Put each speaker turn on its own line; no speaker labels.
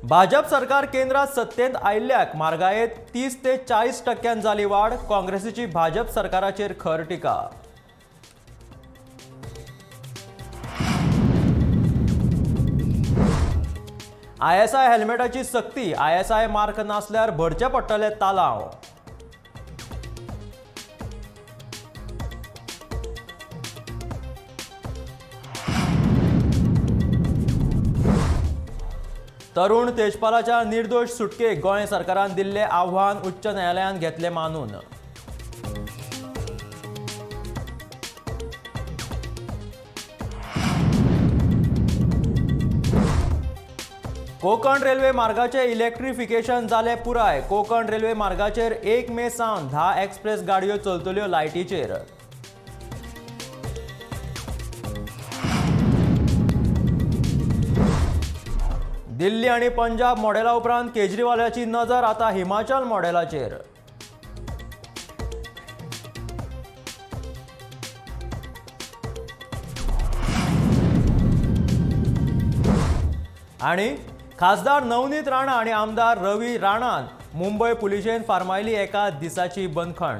भाजप सरकार केंद्रात सत्तेंत आयिल्ल्याक म्हारगायेंत 30 ते 40% जाली वाड. काँग्रेसीची भाजप सरकाराचेर खर टिका. आयएसआय हेल्मेटाची सक्ती. आयएसआय मार्क नासल्यार भरचे पडटले तालांव. तरुण तेजपालाच्या निर्दोष सुटकेक गोंय सरकारान दिल्लें आव्हान उच्च न्यायालयान घेतलें मानून. कोकण रेल्वे मार्गाचे इलेक्ट्रिफिकेशन जालें पुराय. कोकण रेल्वे मार्गाचेर 1 मे सावन 10 एक्सप्रेस गाडयो चलतल्यो लायटीचेर. दिल्ली आनी पंजाब मॉडेला उपरांत केजरीवालाची नजर आता हिमाचल मॉडेलाचेर. आनी खासदार नवनीत राणा आनी आमदार रवी राणान मुंबय पुलिशेन फारमायली एका दिसाची बंदखण.